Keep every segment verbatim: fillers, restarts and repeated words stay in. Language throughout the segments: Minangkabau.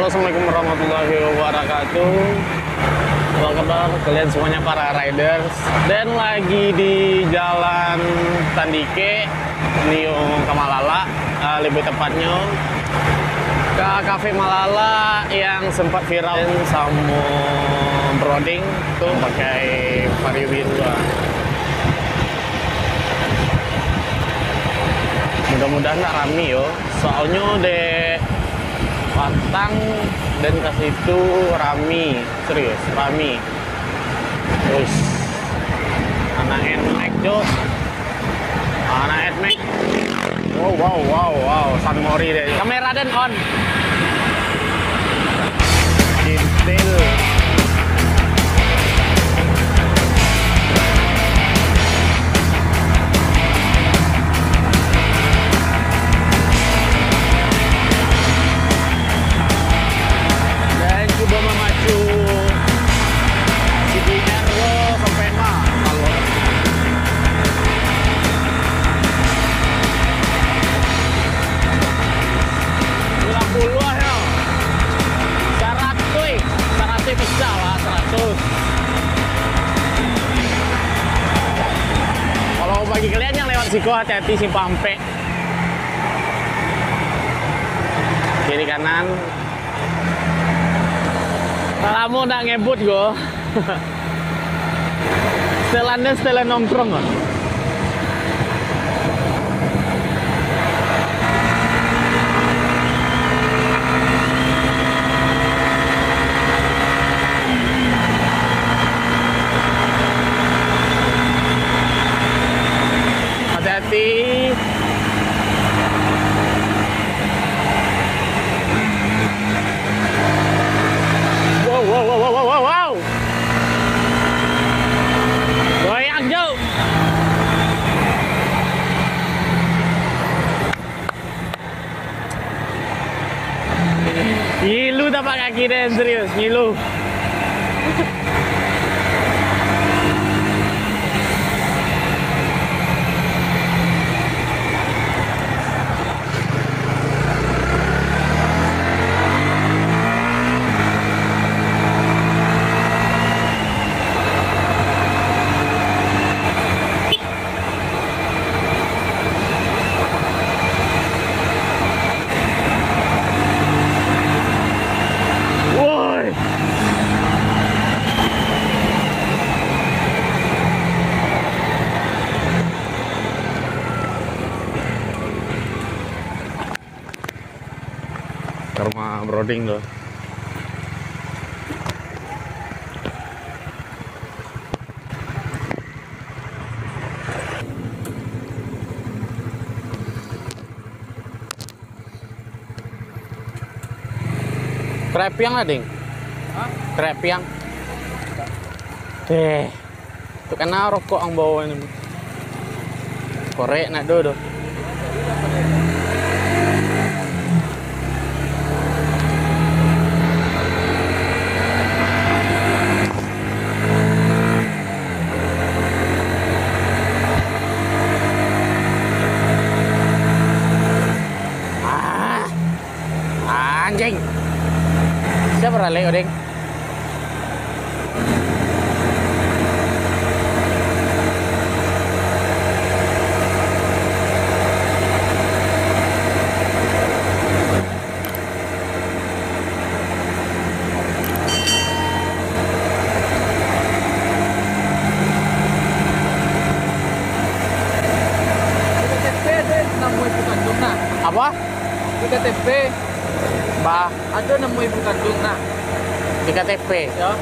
Assalamualaikum warahmatullahi wabarakatuh. Apa kabar kalian semuanya, para riders? Dan lagi di Jalan Tandike, menuju ka Malala, eh, lebih tepatnya ke Cafe Malala yang sempat viral samo Broding tu pakai Vario biru lah. Mudah-mudahan ndak rami yo. Soalnyo dek patang dan ka situ rami, serius, rami. Uish. Anak Nmax, Cuk. Anak Nmax. Wow, wow, wow, wow. San Mori deh. Kamera den on. Cintil. Dan cubo mamacu C B R lo sampai ma, kalau Urang puluah yo. Saratuih, saratuih pecah lah, saratus. Kalau bagi kalian yang lewat siko, hati-hati simpang ampek. Kiri kanan. Lah lamo ndak ngebut ko. Setelan den, setelan nongkrong ko. Hati-hati. Wow, wow, wow, wow, wow, wow, wow. Goyang, Cuk. Ngilu tapak kaki den, serius, ngilu. Woi. Ka rumah Broding tu. Krek piang lah, Ding. Hah? Krek piang. Eh. Tu kana rokok ang bawa ni. Korek nak do doh. Ah, anjing. Siapa ralek, Odeng? Di K T P ado namo ibu kanduang, nah. Apa? Di K T P. Bah. Ado namo ibu kanduang, nah. Di K T P? Yo.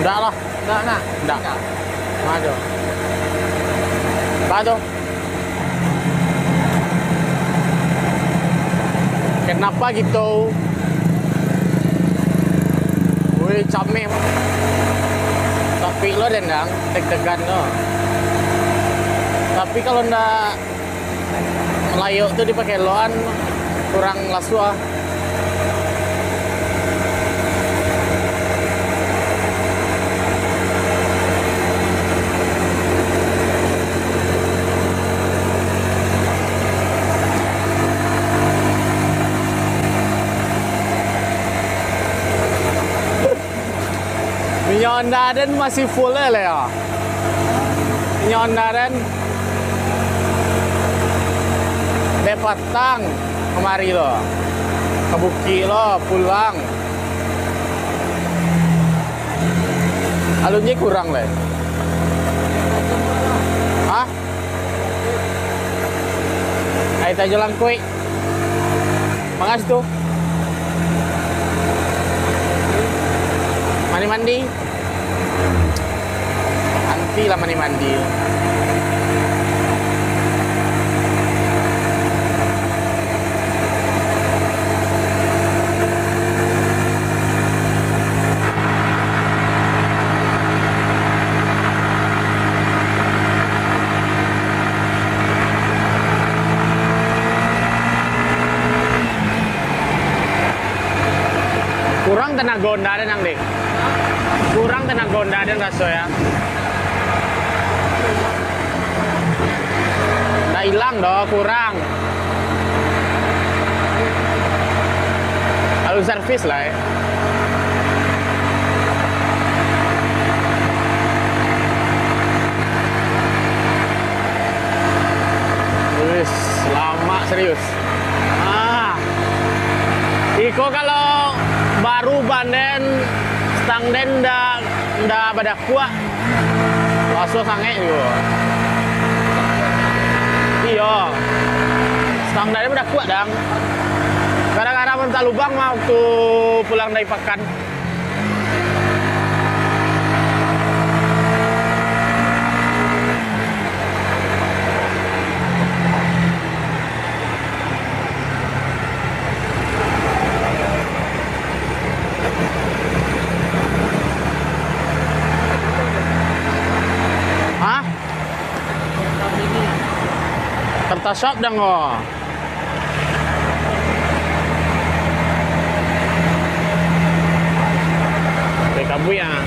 Ndak lah. Ndak, nah. Ndak. Ndak. Ndak ado. Bah tu. Kenapa gitu? Wih, cameh. Tapi lo dendang, deg-degan lo. Tapi kalau ndak Layok tu dipakai elokan, kurang lasuah. Honda den masih full e, Leo. Inyo Honda den dek patang kamari lo. Ka bukik lo, pulang. Alun je kurang lai. Hah? Aia tajun langkuik. Mangas tu. Mandi-mandi. Anti lah mandi-mandi. Kurang tanago Honda den, Dek. Kurang tanago Honda den raso, ya. Ndak ilang doh, kurang. Alun servis lai. Wis, lamo serius. Ah. Iko kalau baru ban den, stang den ndak, ndak badakuak. Raso sangaik juo. Iyo. Stang dari badakuak, dang. Gara-gara mantah lubang mah waktu pulang dari pakan. Hah? Kertas shop dang ko. Oke, kabui ah.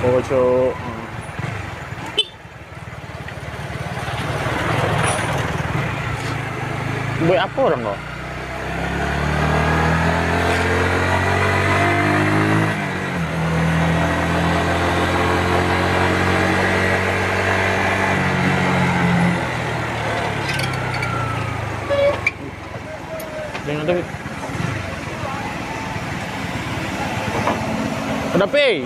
Apo, Cuk? Buek apo urang ko? Jangan tu. Udah, Pi.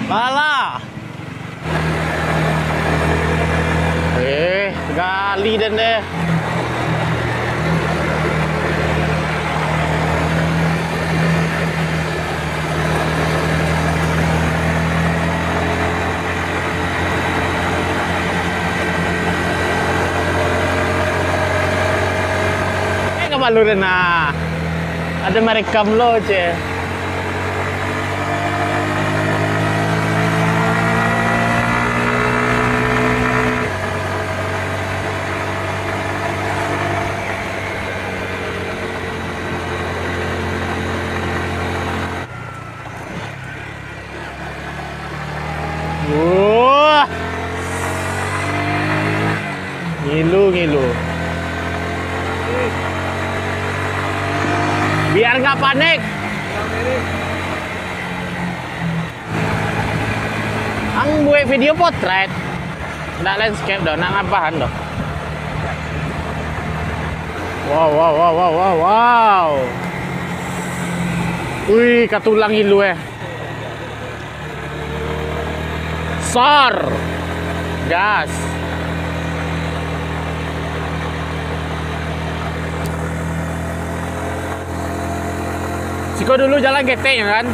Alah. Eh, gali den deh. Eh, ka malu den nah. Ado marekam lo, ceh. Wah. Ngilu, ngilu. Biar nggak panik. Buek video potret. Ndak landscape doh, ndak ngapahan doh. Wow, wow, wow, wow, wow, wow. Wih, katulang ilu eh. Sar. Gas. Siko dulu jalan ketek kan?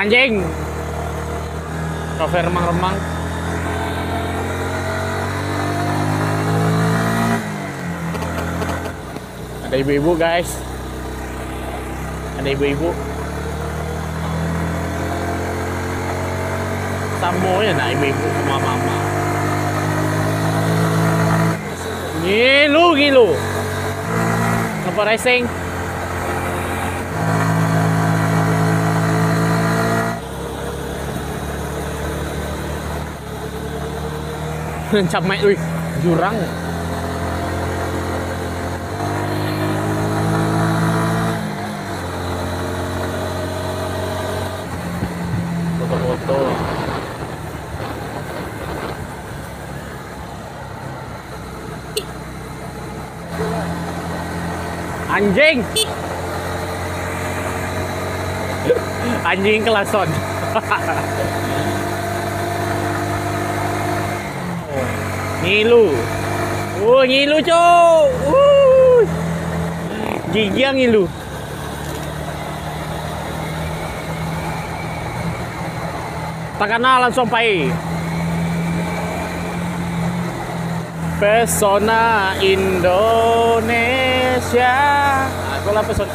Anjing. Sofe remang-remang. Ada ibu-ibu, guys. Ada ibu-ibu. Samo ya nak ibu-ibu sama mama. Ngilu, ngilu. Apa racing? Camaik, wih, jurang. Foto-foto. Anjing. Anjing kelason. Ngilu. Oh, ngilu, cok. Uh. Gigiang ngilu. Takana langsung pai. Pesona Indonesia. Aku lah pesona.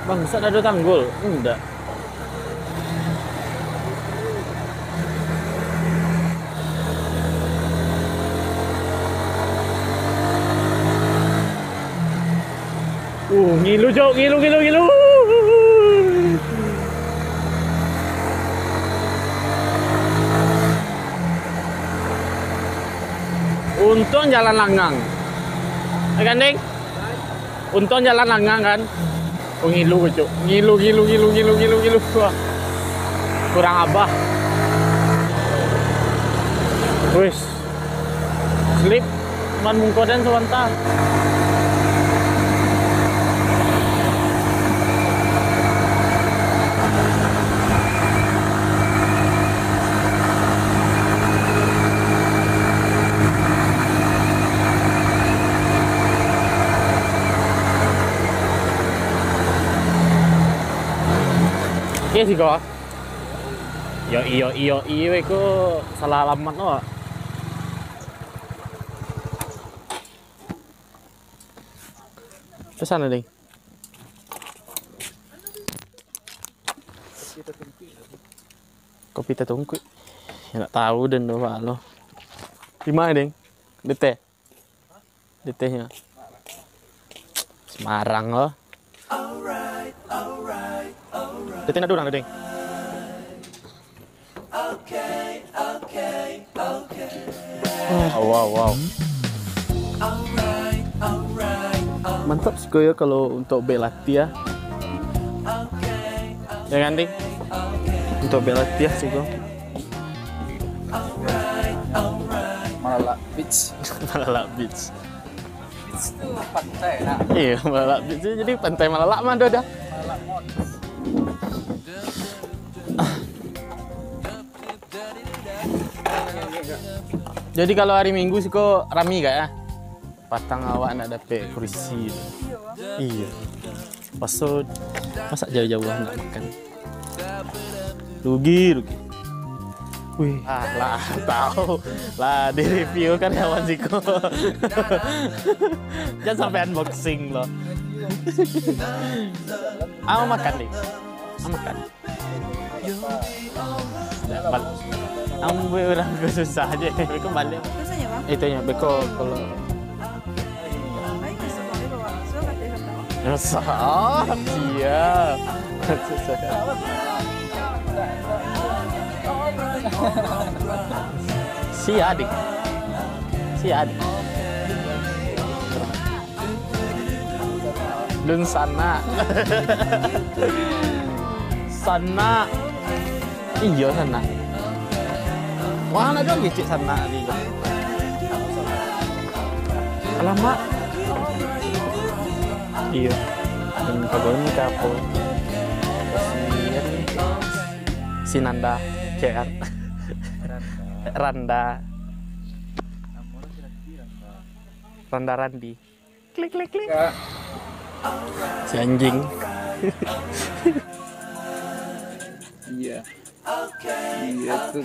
Bangsat, ado tanggul. Ndak. Uh, ngilu, cok, ngilu, ngilu, ngilu. Untung jalan langang. Eh, kan, Ding? Untung jalan langang, kan? Oh, ngilu, cok. Ngilu, ngilu, ngilu, ngilu, ngilu, ngilu. Wah. Kurang abah. Wis. Slip. Man mungko den sabanta. Iyo siko. Yo iyo iyo iyo ko salah alamat no. Ke sana, Ding. Kopi tatungkuik. Ya, nak tahu den tu, Pak, lo. Di mana, Ding? Di teh. Di tehnyo. Semarang lo. Di teh nak durang, Ding. Wow, wow, wow. Mantap sih yo kalau untuk bek latiah. Ya kan, Ding? Untuk bek latiah sih, Bang. Malalak Beach. Malalak Beach. Beach tu pantai, nak. Iya, Malalak Beach tu jadi pantai Malalak mah ado dah. Malalak Mall. Jadi kalau hari Minggu siko rami kak ya? Patang awak nak dapek kurisi. Iya. Paso masak jauah-jauah nak makan. Rugi, rugi. Wih, ah, lah tahu. Lah di-review karyawan siko. Jangan sampai unboxing lo. Ah, makan deh. Ah, makan. Bal-, ambo urang ko susah aja. Beko balik. Susahnya, Bang? Itu nya, beko kalau. Ayo, masuk, Bang, bawa. Sudah kata kata. Susah. Oh, siap. Susah. Sia, Dik. Sia, Dik. Lun sanak. Sanak. Iyo, sanak. Wah, nak jual ngicik sanak tadi. Alamak. Iyo. Dan pagawai ni ka apo? Si, si Nanda, cek kan? Randa. Randa Randi. Klik, klik, klik. Si anjing. Iya. Iya tuh.